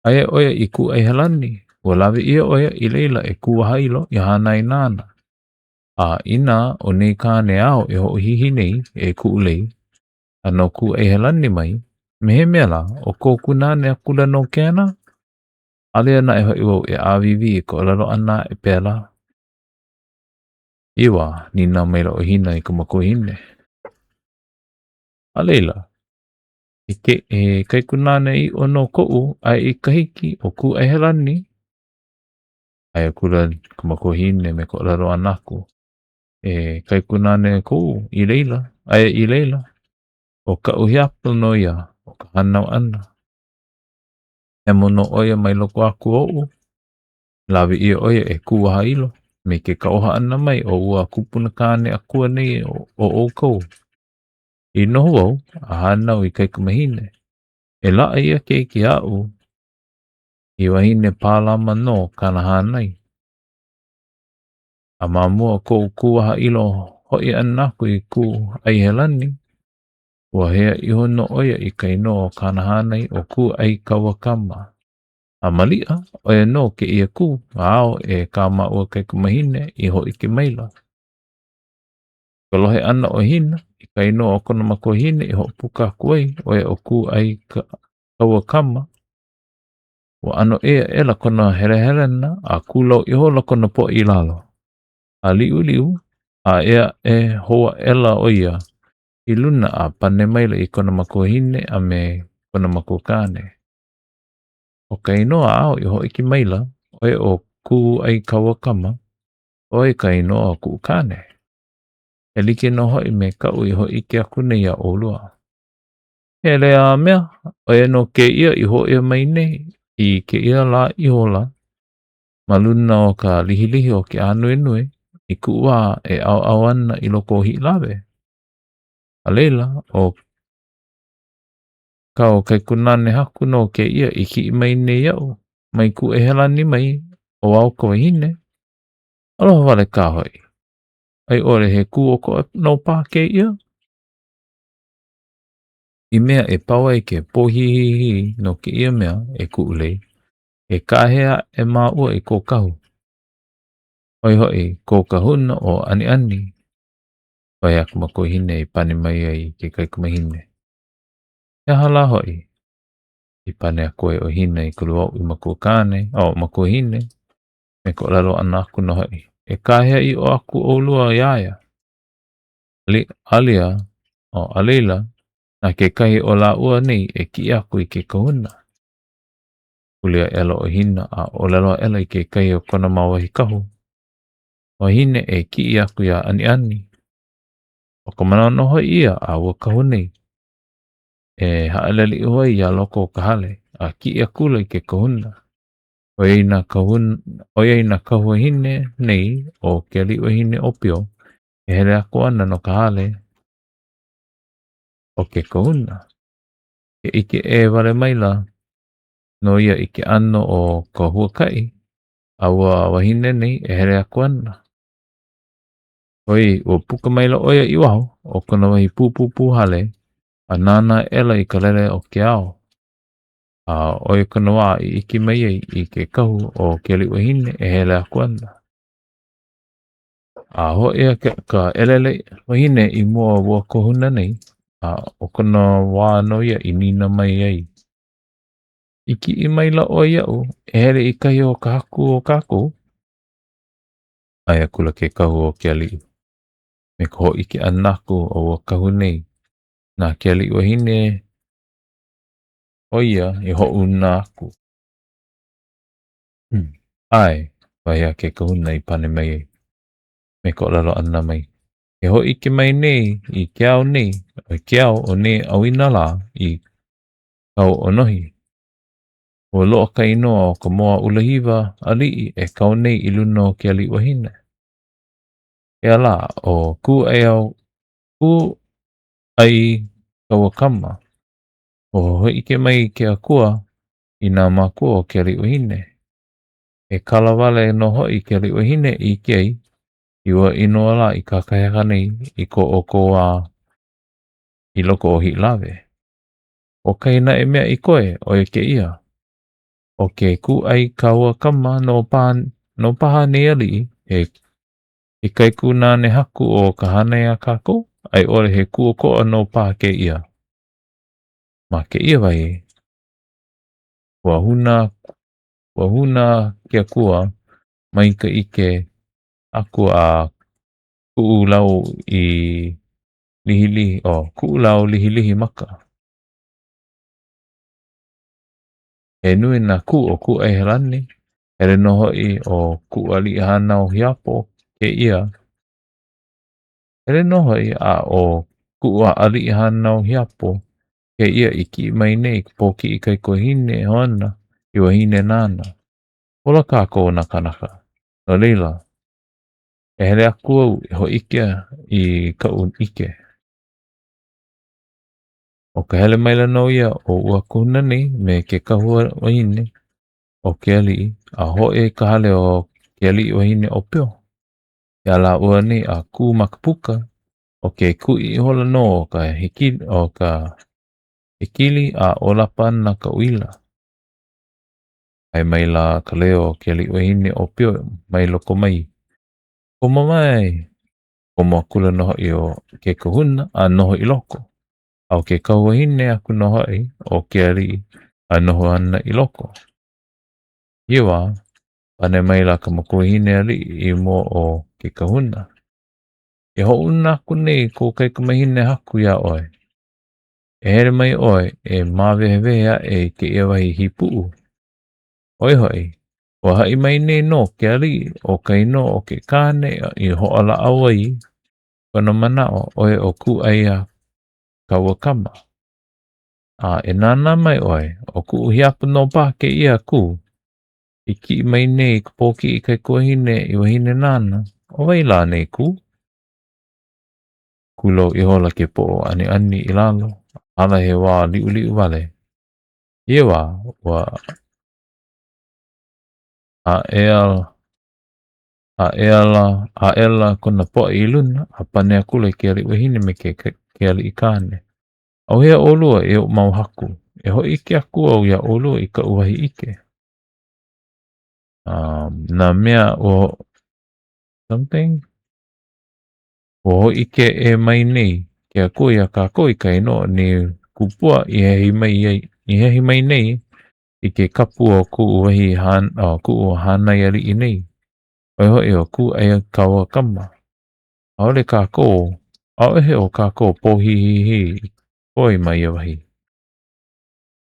Aia ʻo ia i Kūʻaihelani, ua lawe ʻia ʻo ia i laila e Kūwahailo i hānai nāna. A inā ʻo nei kāne āu e hoʻohihi nei e Kuʻulei, a no Kūʻaihelani mai, me he mea lā, ʻo kō kunāne akula nō kēnā? ʻAʻole naʻe hoʻi wau e ʻāwīwī i ka ʻōlelo ʻana aʻe pēlā. Iwa, nīnau maila ʻo Hina i ka makuahine. A laila, he, ke, he kaikunāne ʻiʻo nō koʻu aia i Kahiki ʻo Kūʻaihelani. ʻAe akula ka makuahine me ka ʻōlelo ʻana aku, E kaikunāne kou i laila, aia i laila, ʻo kaʻu hiapo nō ia o ka hānau ʻana. Hemo nō ʻo ia mai loko aku oʻu. Lawe ʻia ʻo ia e Kūwahailo me ke kauoha ʻana mai o ua kupuna kāne akua nei o ʻoukou. I noho wau a hānau i kaikamahine, e laʻa ia keiki aʻu i wahine pālama nō kāna hānai. A ma mua o koʻu Kūwahailo hoʻi ʻana aku i Kūʻaihelani, ua hea iho nō ʻo ia i ka inoa o kāna hānai ʻo Kūʻaikauakama. A maliʻa, ʻo ia nō kēia kū a ao e kā māua kaikamahine i hōʻike maila. Ka lohe ʻana o Hina i ka inoa o kona makuahine i hoʻopuka aku ai, ʻo ia ʻo Kūʻaikauakama, ua ʻano ʻē aʻela kona helehelena a kūlou ihola kona poʻo i lalo. A liʻuliʻu, a ea aʻe hou aʻela ʻo ia i luna a pane maila i kona makuahine a me kona makuakāne. ʻO ka inoa āu i hōʻike maila, ʻo ia ʻo Kūʻaikauakama, ʻo ia ka inoa o kuʻu kāne. E like nō hoʻi me kaʻu i hōʻike aku nei iā ʻolua. Hele a mea, ʻo ia nō kēia i hōʻea mai nei i kēia lā ihola ma luna o ka lihilihi o ke ānuenue i kuʻu wā e ʻaoʻao ana i loko o Hiʻilawe. A laila, ʻo kāu kaikunāne haku nō kēia i kiʻi mai nei iaʻu mai Kūʻaihelani mai ʻo au ka wahine. Aloha wale kā hoʻi. A i ʻole he kū ʻokoʻa nō paha kēia? I mea e pau ai ke pōhihihi no kēia mea e Kuʻulei, e kāhea aʻe māua i kō kahu. ʻO ia hoʻi kō kahuna ʻo ʻAniʻani, wahi a ka makuahine i pane mai ai i ke kaikamahine. He aha lā hoʻi? I pane aku ai ʻo Hina i ka lūauʻi makuakāne, o makuahine, me ka ʻōlelo ʻana aku nō hoʻi, E kāhea ʻiʻo aku ʻolua iā ia. Alia, o, a laila, na kekahi o lāua nei e kiʻi aku i ke kahuna. Huli aʻela ʻo Hina a ʻōlelo aʻela i kekahi o kona mau wahi kahu wahine e kiʻi aku iā ʻAniʻani. ʻO ka manawa nō hoʻi ia a ua kahu nei e haʻalele iho ai iā loko o ka hale a kiʻi akula i ke kahuna. ʻOiai nā kahuna, ʻoiai nā kahu wahine nei o ke aliʻi wahine ʻōpio e hele aku ana no ka hale o ke kahuna, ke ʻike ʻē wale maila nō ia i ke ʻano o ka huakaʻi a ua wahine nei e hele aku ana. ʻOiai, ua puka maila ʻo ia i waho o kona wahi pūpūpū hale a nānā aʻela i ka lele o ke ao. A ʻo ia kona wā i ʻike mai ai i ke kahu o ke aliʻi wahine e hele aku ana. A hōʻea ka ʻelele wahine i mua o ua kahuna nei, a ʻo kona wā nō ia i nīnau mai ai. I kiʻi maila ʻoe iaʻu e hele i kahi o ka haku o kākou? ʻAe akula ke kahu o ke aliʻi me ka hōʻike ʻana aku o ua kahu nei na ke aliʻi wahine ʻo ia i hoʻouna aku. ʻAe, wahi a ke kahuna i pane mai ai me ka ʻōlelo ʻana mai, Ke hōʻike mai nei i ke ao nei, i ke ao o nei ʻauinalā i kāu ʻōnohi. Ua loaʻa ka inoa o ka moa ʻulahiwa aliʻi e kau nei i luna o ke aliʻi wahine. Eia lā, ʻo Kūʻaiau, Kūʻaikauakama, ua hōʻike mai ke akua i nā mākua o ke aliʻi wahine. E kala wale nō hoʻi ke aliʻi wahine i ʻike ai i ua inoa lā i kakahiaka nei i ko ʻoukou wā i loko o Hiʻilawe. ʻO kahi naʻe mea i koe, ʻo ia kēia. ʻO ke Kūʻaikauakama nō paha, nō paha nei aliʻi, he, he kaikunāne haku o ka hānai a kākou, a i ʻole he kūʻokoʻa nō paha kēia. Ma kēia wahi, ua hūnā, ua hūnā ke akua mai ka ʻike aku a kuʻu lau i lihilihi, oh, kuʻu lau lihilihi maka. He nui nā kū o Kūʻaihelani, hele nō hoʻi ʻo kuʻu aliʻi hānau hiapo kēia. Hele nō hoʻi a ʻo kuʻu aliʻi hānau hiapo kēia i kiʻi mai nei i ka pōkiʻi kaikuahine ona i wahine nāna. Ola kākou nā kānaka. No laila, e hele aku au e hōʻike i kaʻu ʻike. ʻO ka hele maila nō ia o ua kahuna nei me ke kahua wahine o ke aliʻi a hōʻea i ka hale o ke aliʻi wahine ʻōpio. Iā lāua nei a kū ma ka puka, ʻo ke kuʻi ihola nō o ka hekili, o ka hekili a ʻōlapa ana ka uila. Kahe maila ka leo o ke aliʻi wahine ʻōpio mai loko mai. Komo mai! Komo akula nō hoʻi ʻo ke kahuna a noho i loko. A ʻo ke kauwahine aku nō hoʻi o ke aliʻi a noho ana i loko. I ia wā, pane maila ka makuahine aliʻi i mua o ke kahuna, Ke hoʻouna aku nei kou kaikamahine haku iā ʻoe. E hele mai ʻoe e māwehewehe aʻe i kēia wahi hīpuʻu. ʻO ia hoʻi, Ua haʻi mai nei nō ke aliʻi ʻo ka inoa o ke kāne i hoʻolāʻau ai kona manaʻo ʻo ia ʻo Kūʻaiakauakama. A e nānā mai ʻoe, ʻo kuʻu hiapo nō paha kēia Kū i kiʻi mai nei i ka pōkiʻi kaikuahine i wahine nāna, ʻo wai lā nei Kū? Kūlou ihola ke poʻo ʻAniʻani i lalo, a hala he wā liʻuliʻu wale. I ia wā, ua Aʻela kona poʻe i luna, a pane akula i ke aliʻi wahine me ke aliʻi kāne, ʻAuhea ʻolua e oʻu mau haku, e hōʻike aku au iā ʻolua i kaʻu wahi ʻike. Nā mea ua something? Ua hōʻike ʻē mai nei ke Akua iā kākou i ka inoa o nei kupua i hehi mai ai, i hehi mai nei i ke kapu o kuʻu wahi hān, o kuʻu hānai aliʻi nei, ʻo ia hoʻi ʻo Kūʻaikauakama. ʻAʻole kākou, ʻaʻohe o kākou pōhihihi i koe ma ia wahi.